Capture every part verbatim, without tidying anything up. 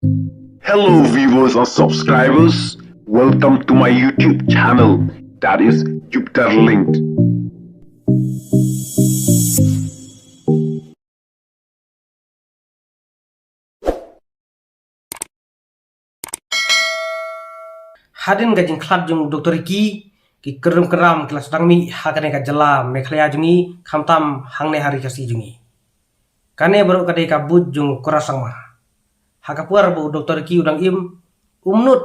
Hello, viewers and subscribers. Welcome to my YouTube channel, that is Jupiter Linked. Hadien ka jingkhlad jong u Doktor Ricky, ki kynrum kynram ki la sdang mih ha kane ka jylla Meghalaya jong ngi, khamtam hangne ha ri Khasi jong ngi. Kane baroh ka dei ka buit jong u Conrad Sangma. Ha ka por ba u Doktor Ricky u dang im, um nud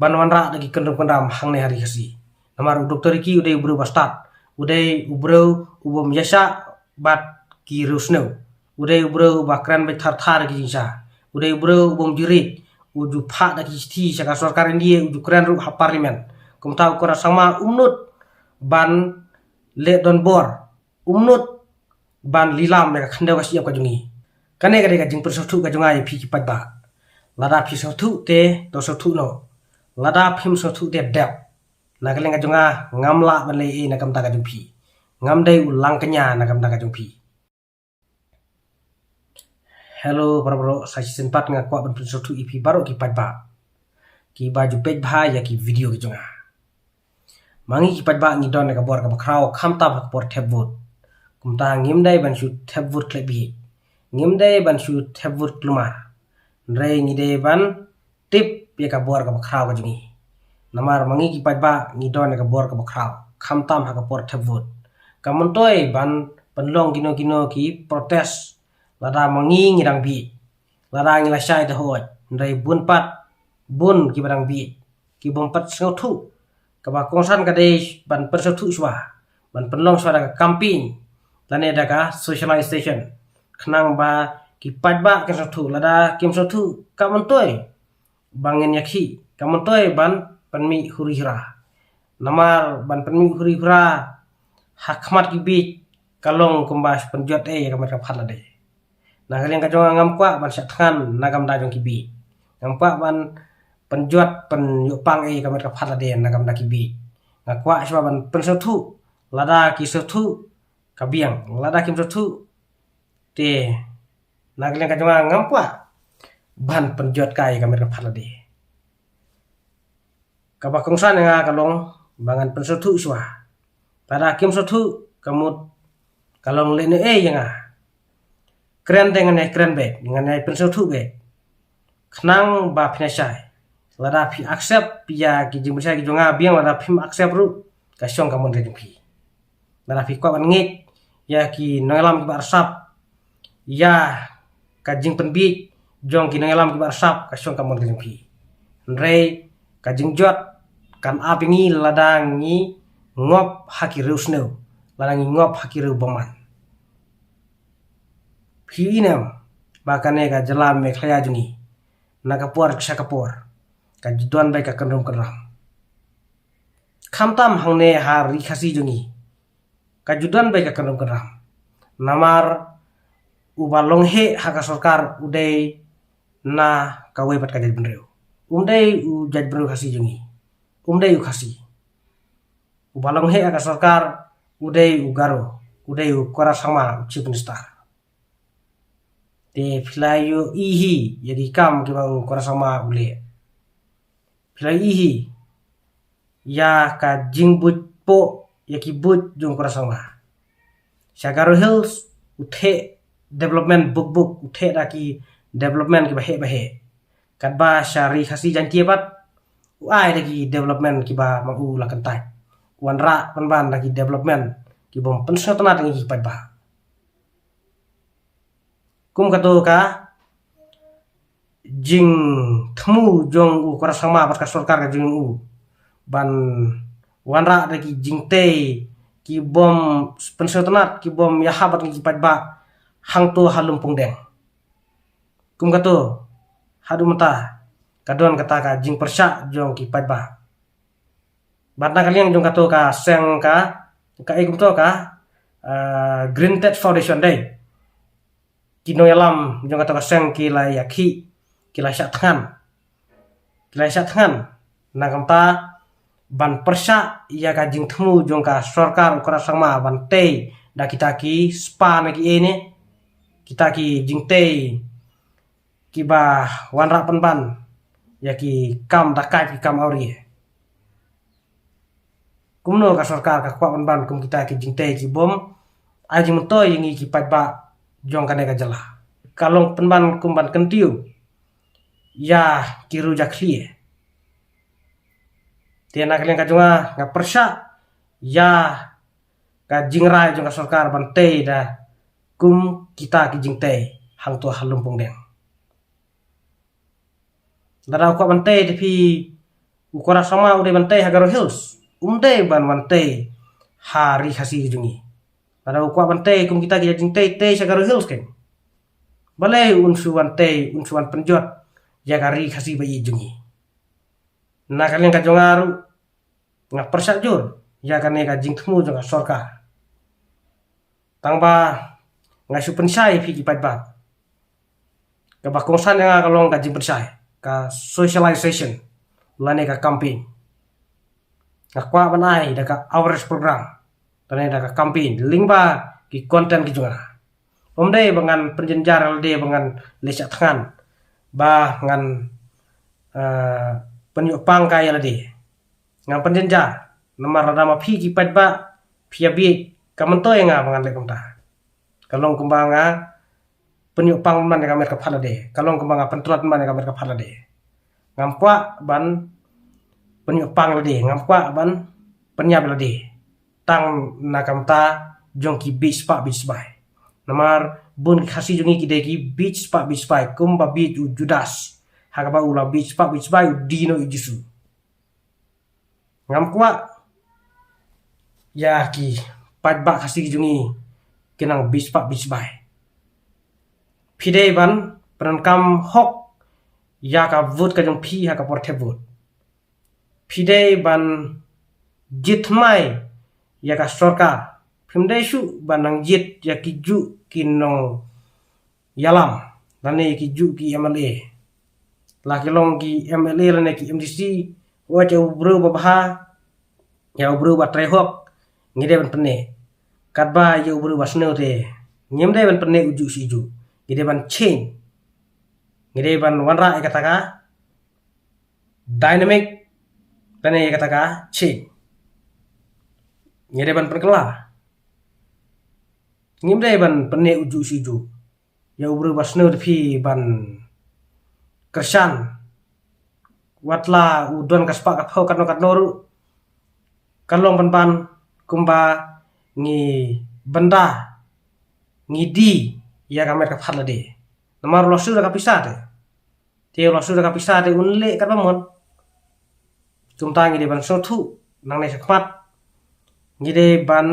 ban wanrah da ki kynrum kynram hangne ha ri Khasi. Namar u Doktor Ricky u dei u briew ba stad, u dei u briew u bym ïaishah bad ki riewsniew. U dei u briew ba kren beit thar thar ki jingshisha. U dei u briew u bym ju rit, u ju phah da ki shithi sha ka sorkar India, u ju kren ruh ha parliament. Kumta u Conrad Sangma um nud ban leh donbor, um nud ban lilam ïa ka khyndew ka shyiap ka jong ngi. Kane ka dei ka jingpynsngewthuh ka jong nga ïa phi ki paidbah. Lada phi sngewthuh te to sngewthuh noh. Lada phim sngewthuh te dep. Na ka liang ka jong nga ngam lah ban leh ei na ka bynta ka jong phi. Ngam dei u langkñia na ka bynta ka jong phi. Hello para baroh, sa shisien pat nga kwah ban pynsngewthuh ïa phi baroh ki paidbah kiba ju peit bha ïa ki video ki jong nga. Ma ngi ki paidbah ngi don ïa ka bor kaba khraw khamtam ha ka por thep vote. Kumta ngim dei ban shu thep vote khlem bieit. Ngim dei ban shu thep vote khlem ar. Hynrei ngi dei ban tip ïa ka bor kaba khraw ka jong ngi. Namar ma ngi ki paidbah ngi don ïa ka bor kaba khraw khamtam ha ka por thep vote. Kam myntoi ban pynlong kino kino ki protest lada ma ngi ngi dang bieit. Lada ngi la shai te hooid, hynrei bun pat, bun kiba dang bieit, ki bym pat sngewthuh. Kaba kongsan ka dei ban pynsngewthuh shuwa, ban pynlong shuwa da ka campaign lane da ka socialization, khnang ba ki paidbah kin sngewthuh. Lada kim sngewthuh, kam myntoi ba ngin ïakhih, kam myntoi ban pynmih huri hura. Namar ban pynmih huri hura ha khmat ki bieit ka long kumba pynjot ei ïa ka met ka phad lade. Na ka liang ka jong nga ngam kwah ban shah thngan na ka bynta jong ki bieit. Ngam kwah ban pynjot pynïoh pang ei ïa ka met ka phad lade na ka bynta ki bieit. Nga kwah shuwa ban pynsngewthuh, lada ki sngewthuh ka biang, lada kim sngewthuh te na ka liang ka jong nga ngam kwah ban pynjot kai ïa ka met ka phad lade. Kaba kongsan ïa nga ka long ba ngan pynsngewthuh shuwa. Lada kim sngewthuh ka mut ka long lehnohei ïa nga. Kren te ngan ïai kren beit, ngan ïai pynsngewthuh beit. Khnang ba phin ïa shai. Lada phi accept ïa ki jingpynshai ki jong nga biang, lada phim accept ruh ka shong ka mon ka jong phi. Lada phi kwah ban ngeit ïa ki nongïalam kiba arsap, ïa ka jingpynbieit jong ki nongïalam kiba arsap ka shong ka mon ka jong phi. Hynrei ka jingjot kan ap ïa ngi lada ngi ngop ha ki riewsniew, lada ngi ngop ha ki riewbymman. Phi ïohi ne em ba kane ka jylla Meghalaya jong ngi na ka por sha ka por ka ju don beit ka kynrum kynram. Khamtam hangne ha ri Khasi jong ngi ka ju don beit ka kynrum kynram. Namar uba long heh ha ka sorkar u dei na kawei pat ka jaitbynriew. Um dei u jaitbynriew Khasi jong ngi. Um dei u Khasi. Uba long heh ha ka sorkar u dei u Garo, u dei u Conrad Sangma, u Chief Minister. Te phi la ïohi hi ïa ki kam kiba u Conrad Sangma u leh. Phi la ïohi hi ïa ka jingbuit poh ïa ki buit jong u Conrad Sangma. Sha Garo Hills u theh development buk buk, u theh da ki development kiba heh ba heh. Katba sha ri Khasi Jaiñtia pat u ai da ki development kiba ma u la kyntait. U wanrah pynban da ki development ki bym pynsngewtynnat ïa ngi ki paidbah. Kum kato ka jingthmu jong u Conrad Sangma bad ka sorkar ka jong u ban wanrah da ki jingtei ki bym pynsngewtynnat, ki bym ïahap bad ngi ki paidbah hangto ha Lumpung Deng. Kum kato haduh mynta ka don kata ka jingpyrshah jong ki paidbah. Bad na ka liang jong kato ka seng ka, ka ei kumto ka, ah, Green Tech Foundation dei. Ki nongïalam jong kato ka seng ki la ïakhih, ki la shah thngan. Ki la shah thngan na ka bynta ban pyrshah ïa ka jingthmu jong ka sorkar u Conrad Sangma ban tei da kita ki spa ne ki ei ne, kita ki jingtei kiba wanrah pynban ïa ki kam dakaid, ki kam awria. Kumno ka sorkar ka kwah pynban kum kita ki jingtei ki bym ai jingmyntoi ïa ngi ki paidbah jong kane ka jylla? Ka long pynban kum ban kyntiew ïa ki riew jakhlia. Te na ka liang ka jong nga, nga pyrshah ïa ka jingrai jong ka sorkar ban tei da kum kita ki jingtei hangto ha Lumpung Deng. Lada u kwah ban tei te phi, u Conrad Sangma u dei ban tei ha Garo Hills, um dei ban wan tei ha Ri Khasi ka jong ngi. Lada u kwah ban tei kum kita ki jingtei, tei sha Garo Hills keiñ. Balei un shu wan tei, un shu wan pynjot ïa ka Ri Khasi ba ïeit jong ngi? Na ka liang ka jong nga ruh, nga pyrshah jur ïa kane ka jingthmu jong ka sorkar. Tang ba nga shu pynshai ïa phi ki paidbah, kaba kongsan ïa nga ka long ka jingpynshai, ka socialization lane ka campaign. Nga kwah ban ai da ka awareness program lane da ka campaign lyngba ki content ki jong nga. Um dei ba ngan pynjynjar ïa lade, ba ngan leh shah thngan, ba ngan, eh, pynïoh pang ka ïa lade. Ngam pynjynjar, namar lada ma phi ki paidbah phi ïa bieit, kam myntoi ïa nga ba ngan leh kumta. Ka long kumba nga pynïoh pang man ïa ka met ka phad lade, ka long kumba nga pyntlot man ïa ka met ka phad lade. Ngam kwah ban pynïoh pang lade, ngam kwah ban pynïap lade tang na ka bynta jong ki bieit spah bieit sbai. Namar bun ki Khasi jong ngi ki dei ki bieit spah bieit sbai, kumba bieit u Judas, ha kaba u la bieit spah bieit sbai u die noh ïa u Jisu. Ngam kwah ïa ki paidbah Khasi ki jong ngi ki nang bieit spah bieit sbai. Phi dei ban pyndonkam hok ïa ka vote ka jong phi ha ka por thep vote. Phi dei ban jied thymmai ïa ka sorkar. Phim dei shuh ban nang jied ïa kijuh ki nongïalam lane kijuh ki M L A. La ki long ki M L A lane ki M D C, wat ïa u briew ba bha, ïa u briew ba trei hok, ngi dei ban pynneh. Katba ïa u briew ba sniew te ngim dei ban pynneh ujuh shi ujuh. Ngi dei ban change. Ngi dei ban wanrah ïa kata ka dynamic lane ïa kata ka change. Ngi dei ban pynkylla. Ngim dei ban pynneh ujuh shi ujuh. Ïa u briew ba sniew te phi ban kyrshan, wat la u don ka spah ka phew katno katno ruh, ka long pynban kumba ngi bynda, ngi die ïa ka met ka phad lade. Namar u la sniew da ka pisa te, te u la sniew da ka pisa te un leh katba mon. Kumta ngi dei ban sngewthuh nangne shakhmat, ngi dei ban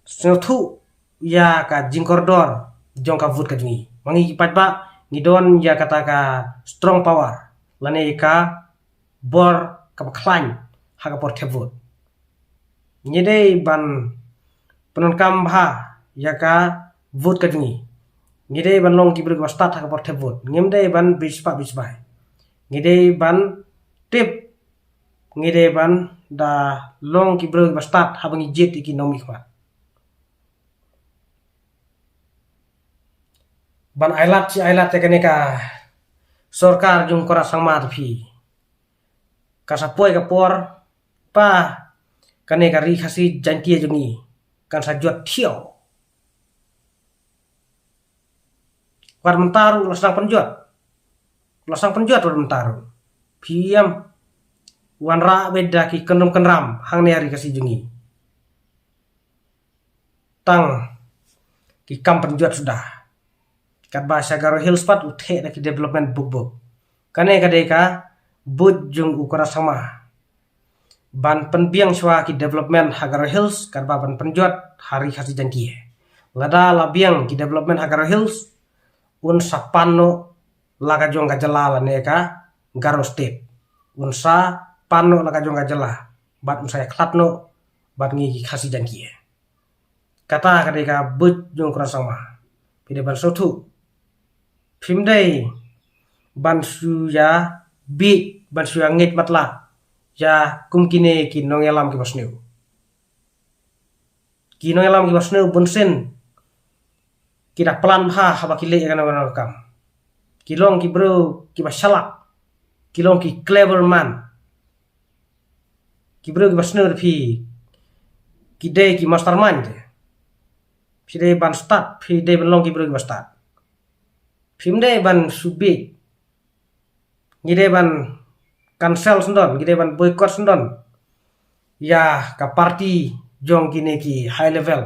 sngewthuh ïa ka jingkordor jong ka vote ka jong ngi. Ma ngi ki paidbah ngi don ïa kata ka strong power lane ka bor kaba khlaiñ ha ka por thep vote. Ngi dei ban pyndonkam bha ïa ka vote ka jong ngi. Ngi dei ban long ki briew kiba stad ha ka por thep vote. Ngim dei ban bieit spah bieit sbai. Ngi dei ban tip, ngi dei ban da long ki briew kiba stad haba ngi jied ïa ki nongmihkhmat. Ban ailad shi ailad ïa kane ka sorkar jong u Conrad Sangma te phi, ka sa poi ka por ba kane ka Ri Khasi Jaiñtia jong ngi kan sa jot thiaw. Wat mynta ruh la sdang pynjot, la sdang pynjot wat mynta ruh. Phi ïam wanrah beit da ki kynrum kynram hangne ha Ri Khasi jong ngi. Tang ki kam pynjot suda. Katba sha Garo Hills pat u theh da ki development buk buk. Kane ka dei ka buit jong u Conrad Sangma ban pynbiang shuwa ki development ha Garo Hills, katba ban pynjot ha Ri Khasi Jaiñtia. Lada la biang ki development ha Garo Hills, un sa pan noh la ka jong ka jylla lane ka Garo State. Un sa pan noh la ka jong ka jylla bad un sa ïakhlad noh bad ngi ki Khasi Jaiñtia. Kata ka dei ka buit jong u Conrad Sangma. Phi dei ban sngewthuh. Phim dei ban shu ïa bieit, ban shu ïa ngeit matlah ïa kum kine ki nongïalam kiba sniew. Ki nongïalam kiba sniew bunsien ki da plan bha haba ki leh ïa kano kano ka kam. Ki long ki briew kiba shalak. Ki long ki clever man. Ki briew kiba sniew da phi, ki dei ki mastermind. Phi dei ban stad, phi dei ban long ki briew kiba stad. Phim dei ban shu bieit. Ngi dei ban cancel sngewdon, ngi dei ban boycott sngewdon ïa ka party jong kine ki high level.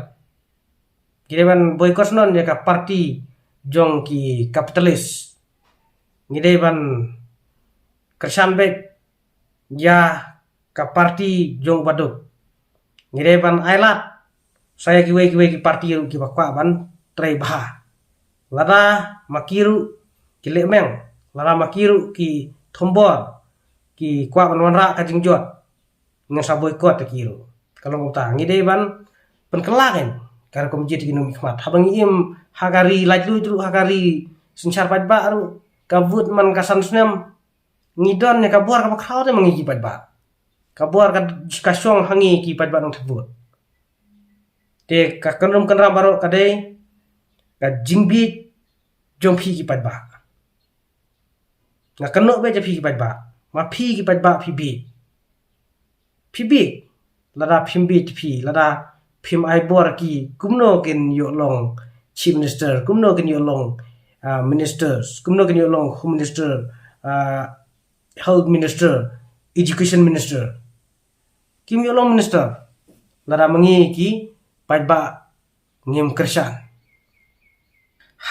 Ngi dei ban boycott sngewdon ïa ka party jong ki capitalist. Ngi dei ban kyrshan beit ïa ka party jong u baduk. Ngi dei ban ailad sa ïa kiwei kiwei ki party ruh kiba kwah ban trei bha. Lada ma ki ruh ki lehmeng, lada ma ki ruh ki thombor, ki kwah ban wanrah ka jingjot, ngin sa boycott ïa ki ruh. Ka long kumta, ngi dei ban pynkylla kein ka rukom jied ïa ki nongmihkhmat. Haba ngi im ha ka ri laitluid ruh, ha ka ri synshar paidbah ruh, ka vote man ka san snem, ngi don ïa ka bor kaba khraw te ma ngi ki paidbah. Ka bor ka, ka shong ha ngi ki paidbah nongthep vote. Te ka kynrum kynram baroh ka dei ka jingbieit jong phi ki paidbah. Nga kynnoh beit ïa phi ki paidbah, ma phi ki paidbah phi bieit. Phi bieit. Lada phim bieit phi, lada phim ai bor ki, kumno kin ïoh long chief minister, kumno kin ïoh long, ah, ministers, kumno kin ïoh long home minister, ah, health minister, education minister. Kim ïoh long minister lada ma ngi ki paidbah ngim kyrshan.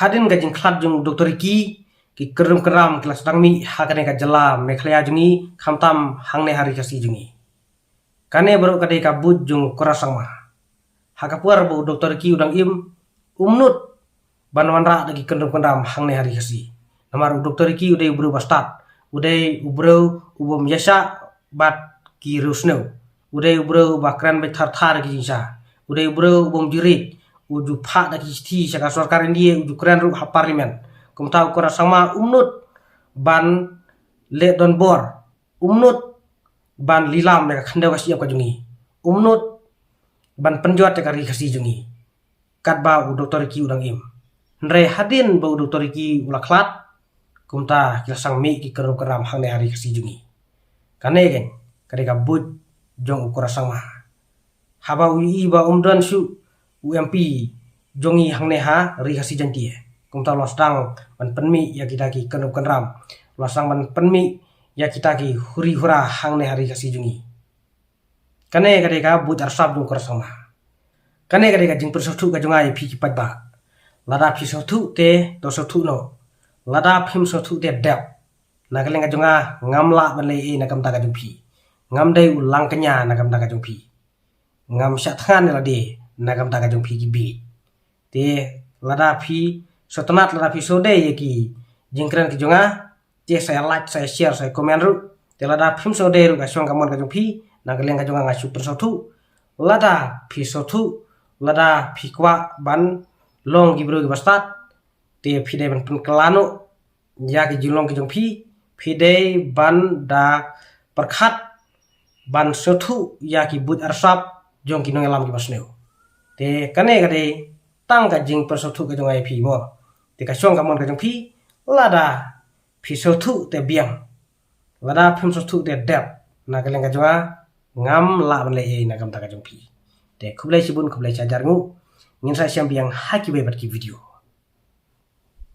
Hadien ka jingkhlad jong u Doctor Ricky, ki kynrum kynram ki la sdang mih ha kane ka jylla Meghalaya jong ngi, khamtam hangne ha ri Khasi jong ngi. Kane baroh ka dei ka buit jong u Conrad Sangma. Ha ka por ba u Doctor Ricky u dang im, um nud ban wanrah da ki kynrum kynram hangne ha ri Khasi. Namar u Doctor Ricky u dei u briew ba stad, u dei u briew u bym ïashah bad ki riewsniew, u dei u briew ba kren beit thar thar ki jingshisha, u dei u briew u bym ju riej, u ju phah da ki shithi sha ka sorkar India, u ju kren ruh ha parliament. Kumta u Conrad Sangma um nud ban leh donbor, um nud ban lilam ïa ka khyndew ka shyiap ka jong ngi, um nud ban pynjot ïa ka ri Khasi jong ngi. Katba u Doctor Ricky u dang im. Hynrei hadien ba u Doctor Ricky u la khlad, kumta ki la sdang mih ki kynrum kynram hangne ha ri Khasi jong ngi. Kane kein ka dei ka buit jong u Conrad Sangma. Haba u ïohi ba um don shuh u M P jong ngi hangne ha ri Khasi Jaiñtia, kumta u la sdang ban pynmih ïa kita ki kynrum kynram, u la sdang ban pynmih ïa kita ki huri hura hangne ha ri Khasi jong ngi. Kane ka dei ka buit arsap jong u Conrad Sangma. Kane ka dei ka jingpynsngewthuh ka jong nga ïa phi ki paidbah. Lada phi sngewthuh te to sngewthuh noh. Lada phim sngewthuh te dep. Na ka liang ka jong nga ngam lah ban leh ei na ka bynta ka jong phi. Ngam dei u langkñia na ka bynta ka jong phi. Ngam shah thngan ïa lade na ka bynta ka jong phi ki bieit. Te lada phi sngewtynnat, lada phi sngewdei ïa ki jingkren ki jong nga, te sa ïa like, sa ïa share, sa ïa comment ruh. Te lada phim sngewdei ruh, ka shong ka mon ka jong phi, na ka liang ka jong nga nga shu pynsngewthuh. Lada phi sngewthuh, lada phi kwah ban long ki briew kiba stad, te phi dei ban pynkylla noh ïa ki jinglong ki jong phi, phi dei ban da pyrkhat ban sngewthuh ïa ki buit arsap jong ki nongïalam kiba sniew. Te kane ka dei tang ka jingpynsngewthuh ka jong nga ïa phi mo. Te ka shong ka mon ka jong phi, lada phi sngewthuh te biang. Lada phim sngewthuh te dep. Na ka liang ka jong nga ngam lah ban leh ei na ka bynta ka jong phi. Te khublei shibun, khublei shihajar nguh. Ngin sa ïashem biang ha kiwei pat ki video.